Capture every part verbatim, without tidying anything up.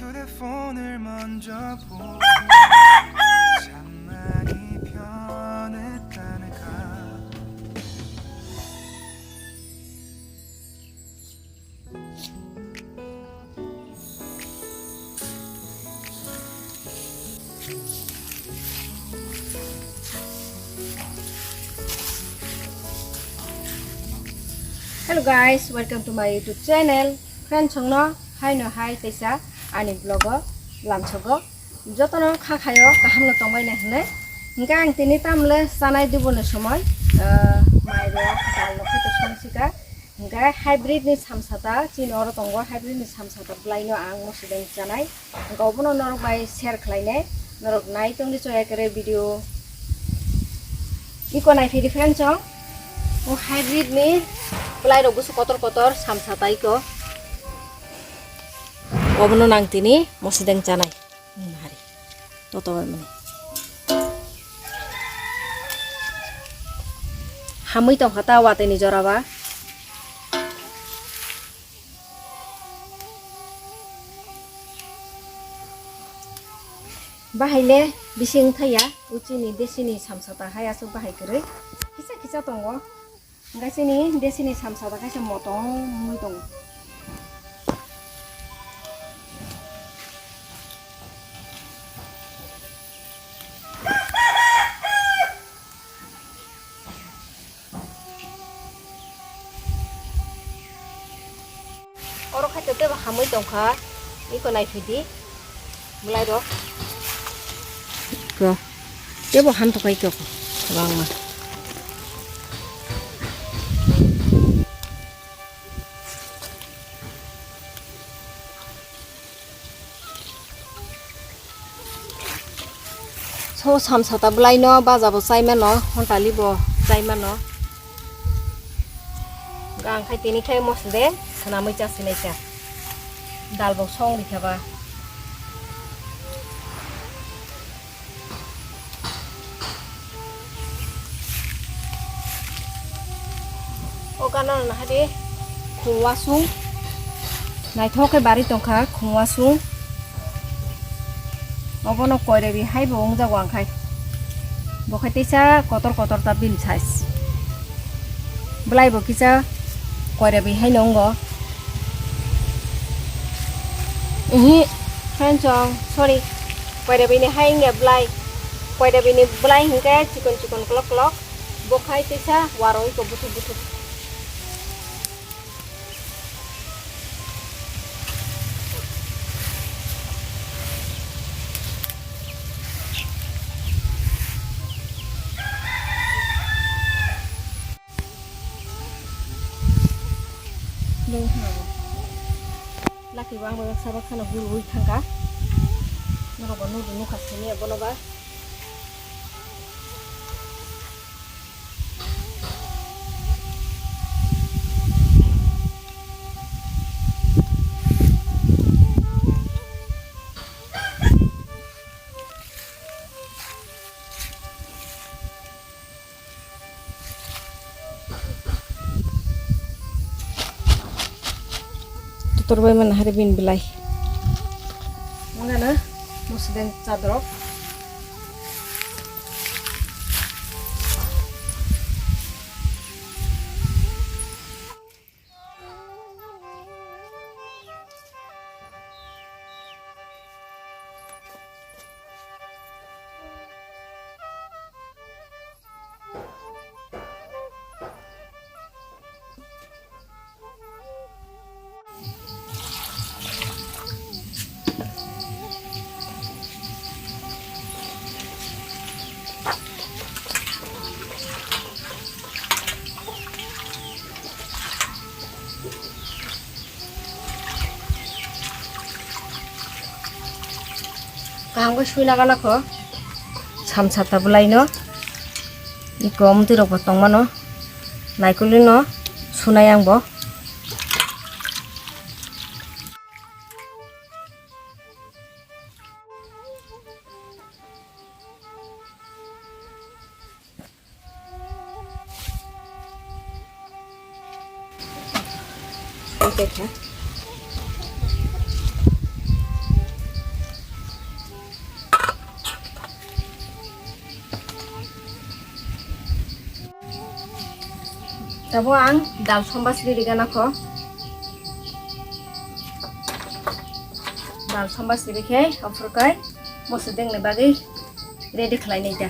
휴대폰을 먼저 보고 참 많이 변했다는 가 Hello guys, welcome to my YouTube channel. Friends, chwngno hai no hai teisa ani vlog o lamsogo. Jotono kha khayo kaham no tongbai na hinwi. Hingke ang tini tamle chanai duboni somoi, ah, mai rok dal rok khe to song sika. Hingke hybrid ni samsata chini oro tongo, hybrid ni samsata bwlai no ang mosideng chanai. Hingke obono norok bai share khlainai, norok nai tongdi choya kere video. Iko nai phidi friends chong. O hybrid ni bwlai rok busu kotor kotor samsata iko. Obono nang tini mosideng chanai. Hmm, hari. Toto bai mani. Hamui tongkha ta watwi ni jora ba. Bahai le bising thaya, uchini desini samsata hai aswk bahai kwrwi. Kisa kisa tongo. Hingke chini desini samsata kaisa motong wngwi tongo. Oro khaito tebo hamwi tongkha, iko naiphidi, bwlairok. Ko, tebo ham tongkha iko, kwbangma. So samsata bwlaino baja bo chai mano, hontali bo chai mano. Gang khai tini khai mosle swnamwi cha sinai cha. Dal bo song rikha ba. O gana no nahadi khungwasung. Naithok khe bari tongkha khungwasung. Obono koirebi hai bo wngjago ang khai. Bo khai teisa kotor kotor ta bini size. Bwlai bo kisa koirebi hai no wngo. Ihi, friends chong, sorry. Koirebi ni hai wngya bwlai. Koirebi ni bwlai hinkhe chikon chikon kolok kolok. Bo khai teisa waroi ko buthuk buthuk. Laki bo ang baksa baksa no hurwi thangkha. Norok bo nukha sini bono ba. Tutor bai mana hari bin belai. Mana na? Musdeng chadrok. Kaham khe suina gana kho. Samsata bwlai no. Iko mwtwi rok bo tongmano. Naikolwi no sunai ang bo. Tabo ang dal somba sri rigana kho. Dal somba sri khe ophor kai moso dengni bagwi ready khlai nai da.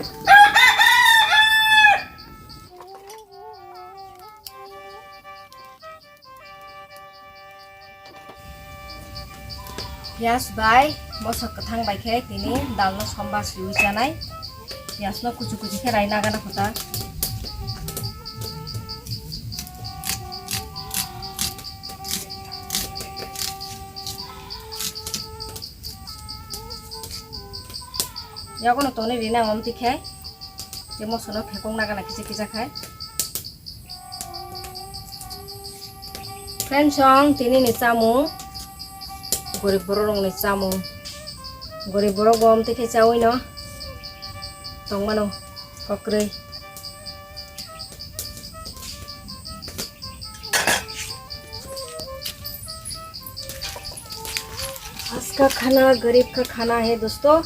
Piyaj bai moso kwthang bai khe tini dal no somba sriwi chanai. Piyaj no kuchu kuchu khe rai nagana kho ta. Yagono tonwi rina omtwi khe tei moso no phekong nagana kisa kisa khai. Friends, chwng tini ni chamung, gorib borok rok ni chamung. Gorib borok bo omtwi khe chawi no tongmano kokrwi. आज का खाना गरीब का खाना है दोस्तों।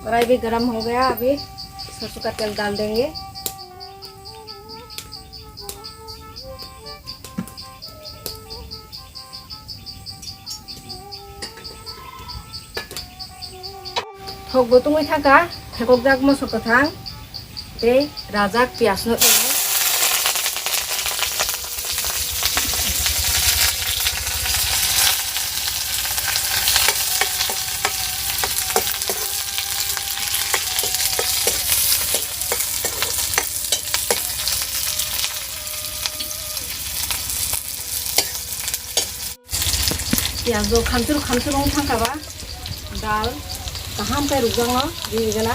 कढ़ाई भी गरम हो गया, अभी सरसों का तेल डाल देंगे। Thok bo tungwi thangkha, thekokjak moso kwthang tei rajak piyaj no. Piyaj bo khamchuru khamchuru wng thangkha ba, dal kaham khe rwjakno ri gana.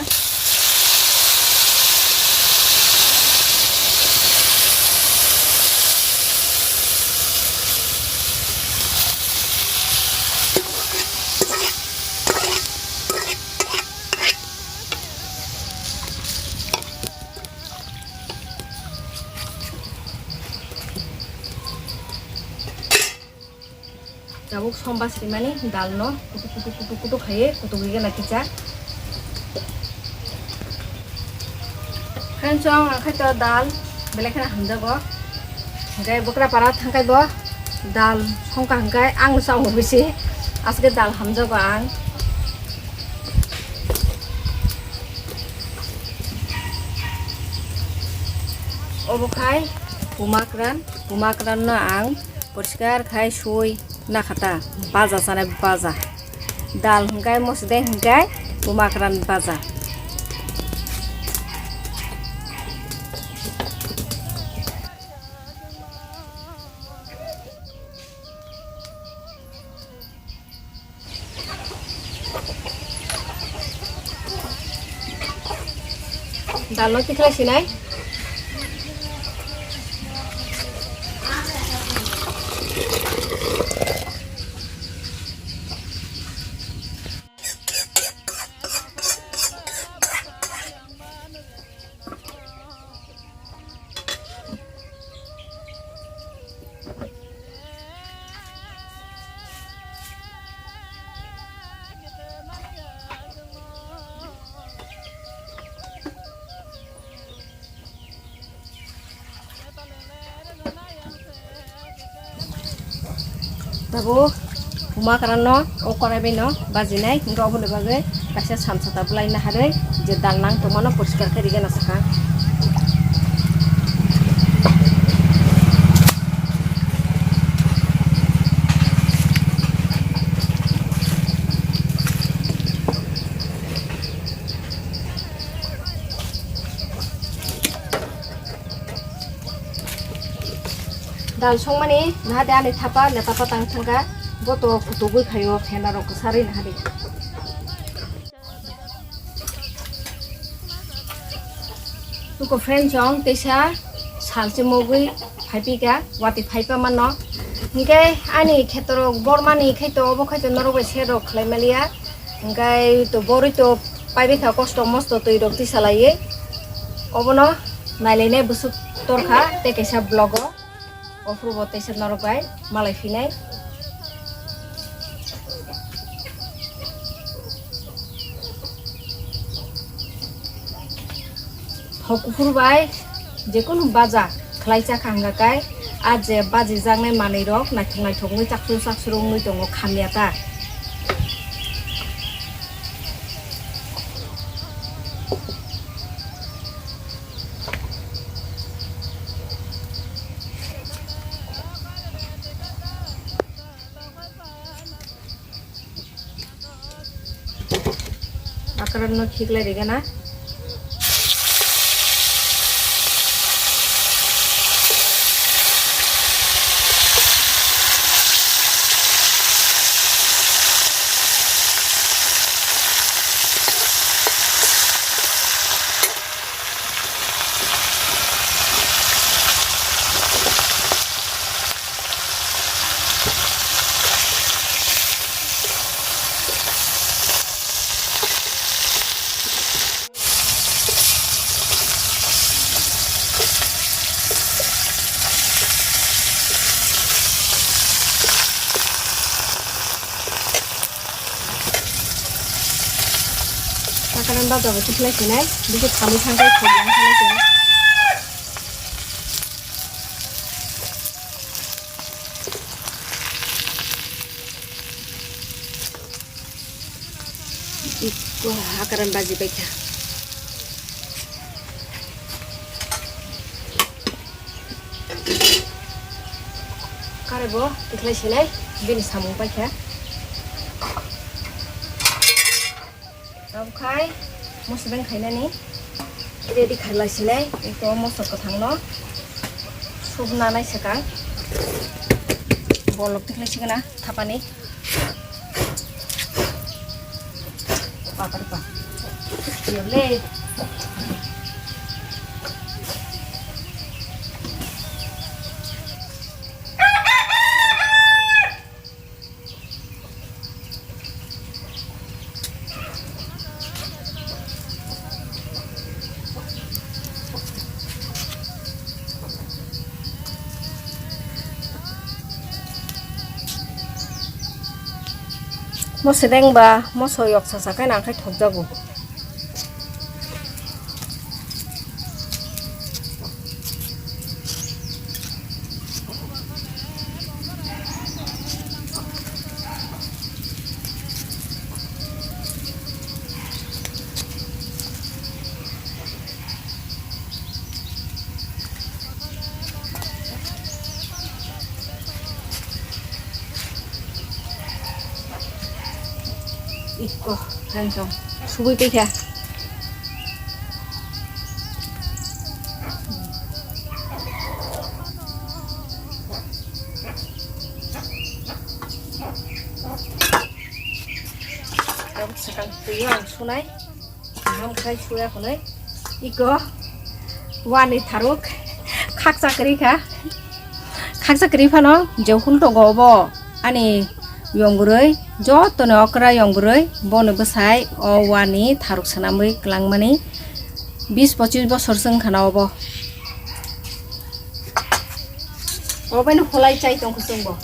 Tabuk somba srimani dal no kutuk kutuk kutuk kutuk khaiwi kutuk ri gana kisa. Friends, chwng ang khaito dal belai kheno hamjago. Hwnkhe bwkra para thangkhai bo dal songkha hwnkhe ang chao bisi aswk dal hamjago ang. Obo khai pumakran, pumakran no ang poriskar khai sui nakhata, baja chanai baja. Dal hwnkhe mosodeng hwnkhe pumakran baja. Dal no tikhlai sinai. Tabuk pumakran no o korai bai no bajinai, hwnkhe oboni bagwi kaisa samsa ta bwlai naharwi je dal nang tongmano poriskar khe rigena sakha. Dal songmani nahade ani thapa le thapa tang thangkha, bo to kutugwi phaio phena rok kwsarwi nahade. Tuko friend chong teisa salchi mogwi phaipika, wati phaipa mano. Hinkhe ani khetorok bormani khaito obo khaito norok bai serok khlai maliya. Hinkhe to borwi to paibai kha kosto mosto twi rok tisa laiwi. Obono nailainai bwswk torkha tei kaisa vlog o. Ophuru bo teisa norok bai malai phinai. Thok kuphur bai jekunu baja Khlai cha kha hwnkha khe, a je bajijaknai manwi rok naithok naithok wngwi chakchru chakchru wngwi tongo, khamya ta. Akaran no khiklai rigana. Makanan baja bo tikhlai sinai, bisi khamwi thangkhai khobjang thanai sinai. Wah, akaran baji baikha. Kare bo tikhlai sinai, bini samung paikha. Tabuk khai mosodeng khainani ready khailai sinai, eko moso kwthangno subna nai swkang. Bolok tikhlai sigana thapani. Patar pa. Yole. Mosodeng ba moso yok sacha khe nang khe thokjago. Ikko, hansong, subui paikha. Tabuk swkang twi ang sunai. Kaham khai suya hwnwi iko wani tharuk khakcha kwrwi kha. Khakcha kwrwi phano je hul tongo obo ani yong bwrwi, joto ni okra yong bwrwi boni bwsai o wani tharuk swnamwi kwlangmani bis pochis bosor se wngkha na obo. Obo no hulai chai tongkha chwngbo.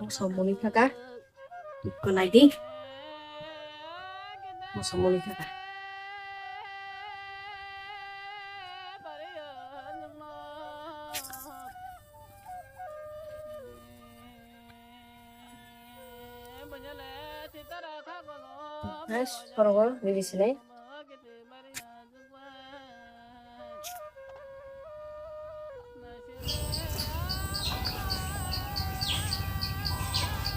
Moso muni thaka. Iko nai di. Moso muni thaka. Nice, porogo, bibisini.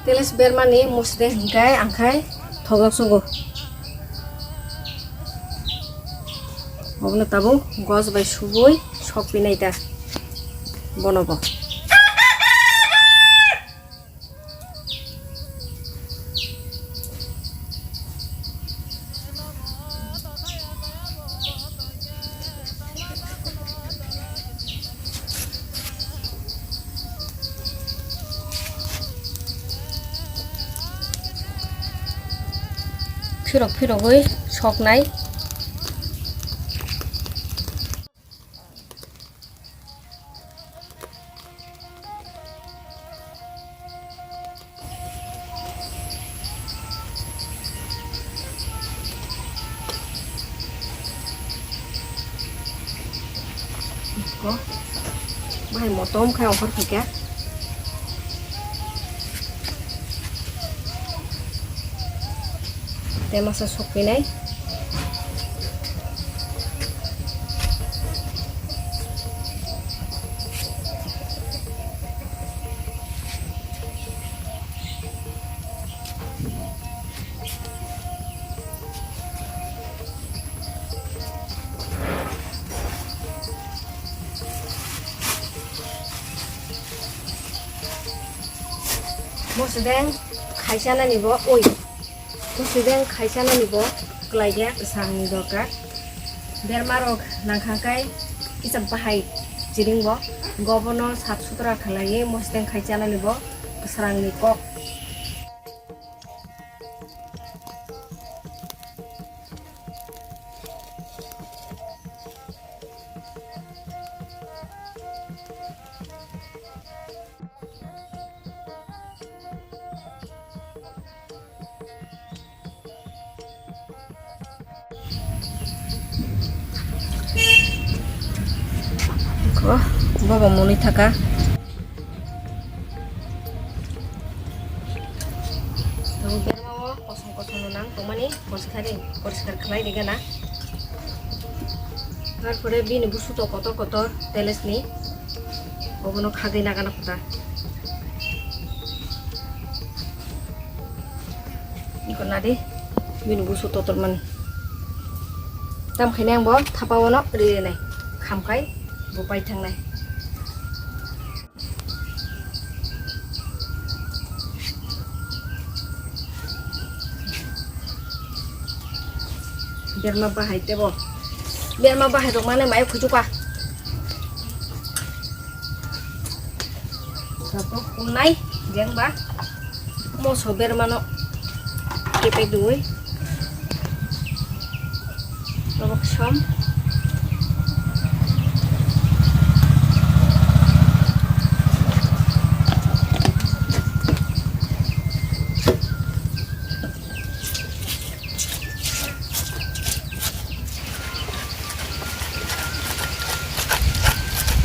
Teles bermani musde hingkai angkhai thogok sugo. Obono tabuk gos bai subui sok pinai ta bono bo. Phirok phirogwi soknai. Ko, bahai motom khai offer khaikha. Tei masa sokpinai. Mosodeng khaisa nani bo oi. Mosodeng khaisa nani bo kwlai ya kwsang ni dorkar. Berma rok nangkha kai kisa bahai chiring bo. Gobono sap sutra khalai mosodeng khaisa nani bo kwsang ni kok. Ko, bobo mwnwi thaka. Ang berma o kosom kosom no nang tongmani, poriskar, poriskar khlai rigana. Tarpore bini busu to kotor kotor teles ni, obono khagwi nagana kota. Iko nadi, bini busu totor mani. Tam khaini ang bo thapa o no ri rinai, khamkai bo pai thangnai. Berma bahai tebo. Berma bahai rok mane mai khuchuka. Sabo kunai jeng ba. Moso bermano kepek dui. Tabuk som.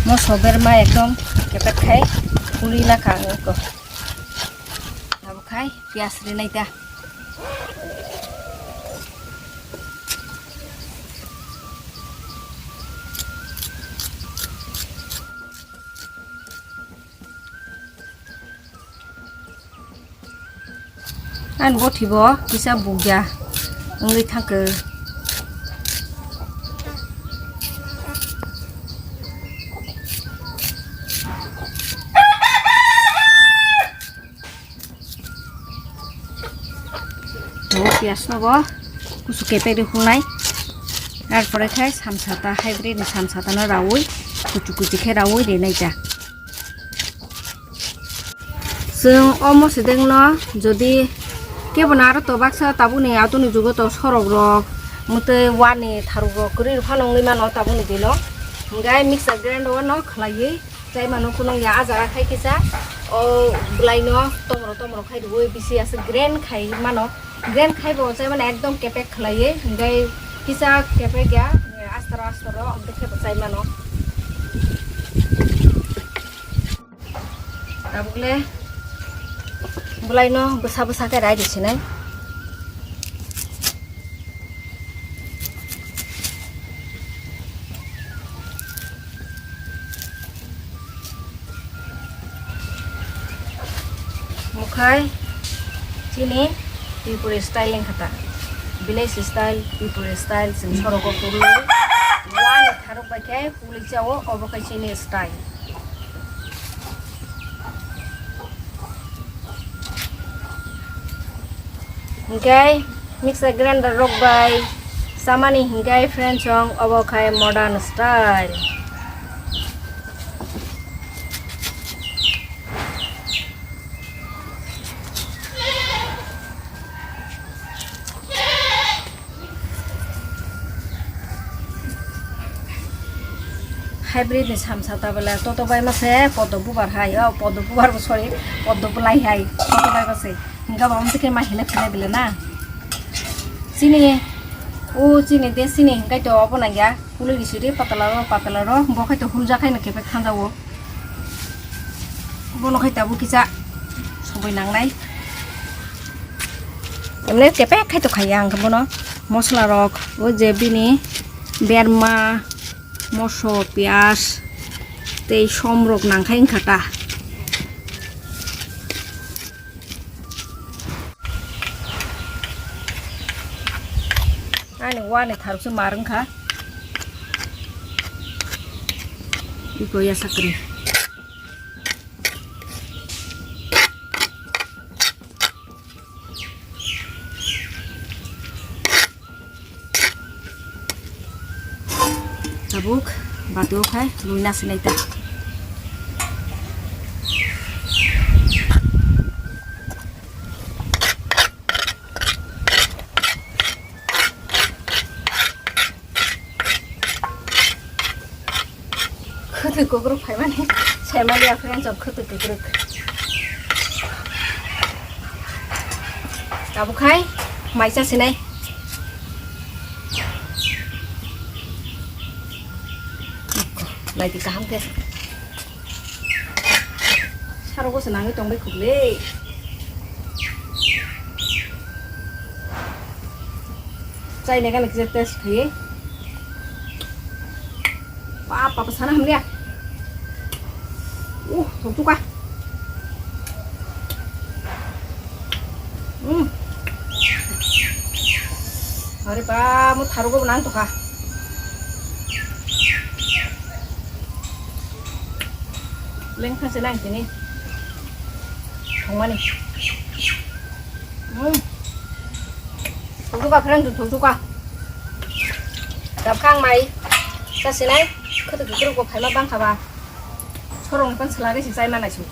Moso berma ekdom kepek khai kuli na kha ang eko. Abo khai piyas rinai ta. Ang bo thibo kisa bukya wngwi thangkhe. Bo piyas no bo kusu kepek ri hunai. Ar pore khai samsata hybrid ni samsata no raui kuchu kuchu khe raui rinai ta. Chwng o mosideng no jodi kebo na aro to baksa tabukni atoni jugo to sorok rok mutwi wani tharuk rok kwrwi phano wngwi mano tabukni dino. Hwnkhe mixer grinder o no khwlaiwi chai mano kunung ya, ah jaga khai kisa o bwlai no tomro tomro khai rwui bisi aswk grind khai mano. Grind khai bo chai mano ekdom kepek khwlaiwi, hwnkhe kisa kepek ya, astaro astaro hwnkhe khe bo chai mano. Tabuk le bwlai no bwsa bwsa khe rai rw sinai. Mukhai chini Tripuri style wngkha ta, village style, Tripuri style, chwng sorogo kwrwi wani tharuk bai khe. Uli chao, obo khe chini style. Hingke mixer grinder rok bai chamani hingke friends song obo khai modern style. Hybrid ni samsa ta bela toto bai ma se poddo bubar hai, o poddo bubar bo sorry, poddo bulai hai, toto bai ma se. Hingga ba mte ke ma hile khile bela na. Chini, o chini de chini hingkai to obo nang ya, puli risiri patala ro, patala ro, bo khai to hulja khai no kepek khanja o. Bono khai tabuk kisa sobai nangnai. Emne kepek khai to khaiya ang bono. Mosla rok, o je bini berma, moso, piyaj, tei som rok nang khai wngkha ta. Ani wani tharuksa mar wngkha. Iko ya sakri. Tabuk bati o khai luina sinai ta. Khwtwi kukruk phaimani, saimani ya friends, o khwtwi kukruk. Abo khai mai cha sinai. Naidi kaham khe. Saro gose nangwi tongbai khukle. Chai nega nang kisa test khai. Wah, papa sana hamliya. Uh, thok tuka. Hmm. Are ba, mo tharugo nang toka. Lengkha se nang tini. Thongmani. Hmm. Thokjuka friend, thokjuka. Dabkhang mai. Sa sinai. Khutu khutu ko phaima bangkha ba. Sorong pan salari si chai manai su.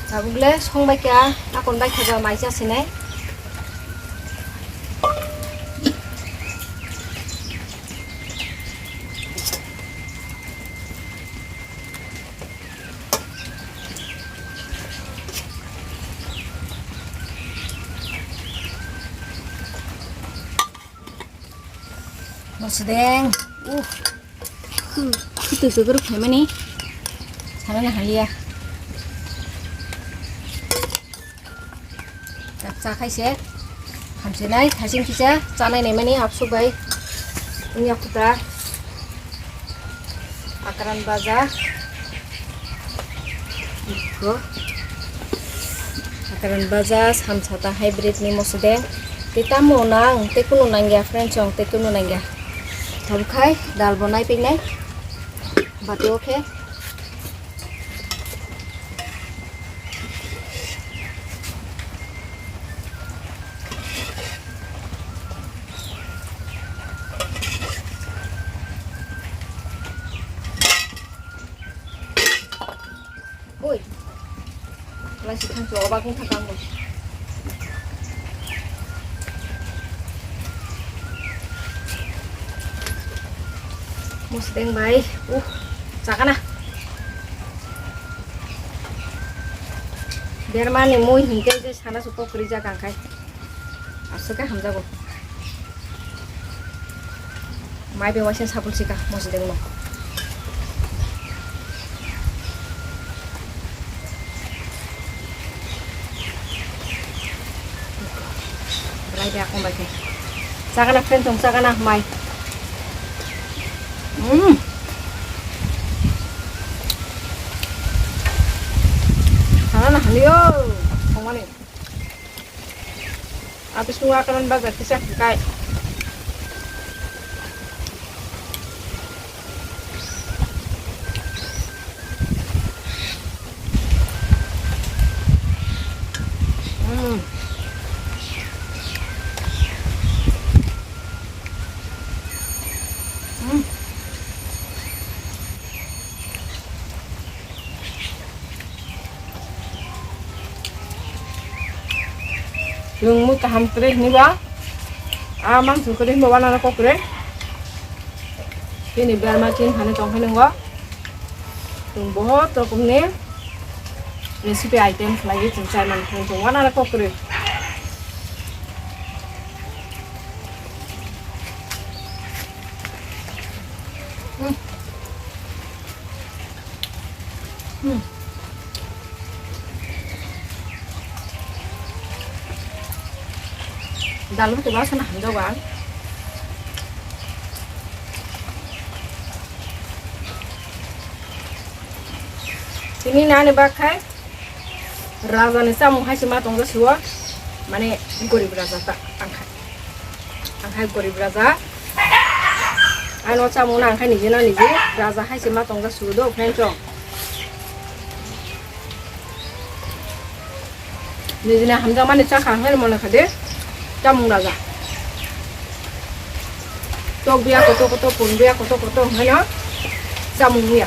Tabuk le song bai kha, akon bai kha ba mai cha sinai. Mosodeng, uh, khu-, khutui kukuruk phaimani, sanani haliya. Chaksa khaise, hamsinai, thaisin kisa, chanai naimani, apsuk bai, wngya khuta. Akran baja. Iko. Akran baja, samsata hybrid ni mosodeng. Tei tamo nang, tei kunu nangya, friends, chong, tei kunu nangya. Tabuk khai, dal bo nai pik nai. Bati o khe. Oi. Laisi thangcho, obak wng thangkha ang bo. Mosodeng bai, uh, chakana. Bermani mui hinkhe je sana se kok kwrwi jak ang khai. Aswk khe hamjago. Mai bai waisa sapul sika mosodeng no. Rai de akon bai khe. Chakana friend tong chakana mai. Hmm. Sana na haliyo. Tongmani. Abis nung akaran bazar kisa kai. Hmm. Hmm. Chwng mui kaham kwrwi hwnwi bo, a mangso kwrwi hwnwi bo wanaro kok kwrwi. Chini berma chin thani tong phai nwngo. Chwng bohot rokomni recipe item khlaiwi chwng chai mani thani chwng wanaro kok kwrwi. Hmm. Hmm. Dal butuba sana hamjago ang. Tini nani bak khai raja ni chamung hai se ma tongja suo, mane gorib raja ta ang khai. Ang hai gorib raja. Ano chamung na ang khai nije na nije raja hai se ma tongja suo do, friend chong. Nijini hamjakmani chakha hwnwi mone kha de chamung raja. Tok biya koto koto, pun biya koto koto hwnwi no chamung ya.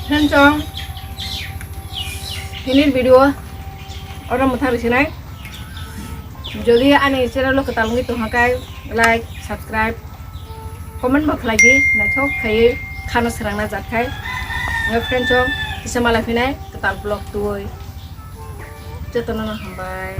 Friend chong, hinir video oro mwthang rwsinai. Jodi ani channel o kwtal wngwi tongkha khe like, subscribe, comment bo khlai di, naithok khaiwi khano srangna jat khai. Nga friend chong kisa malai phinai kwtal vlog tubui. Jotono no hambai.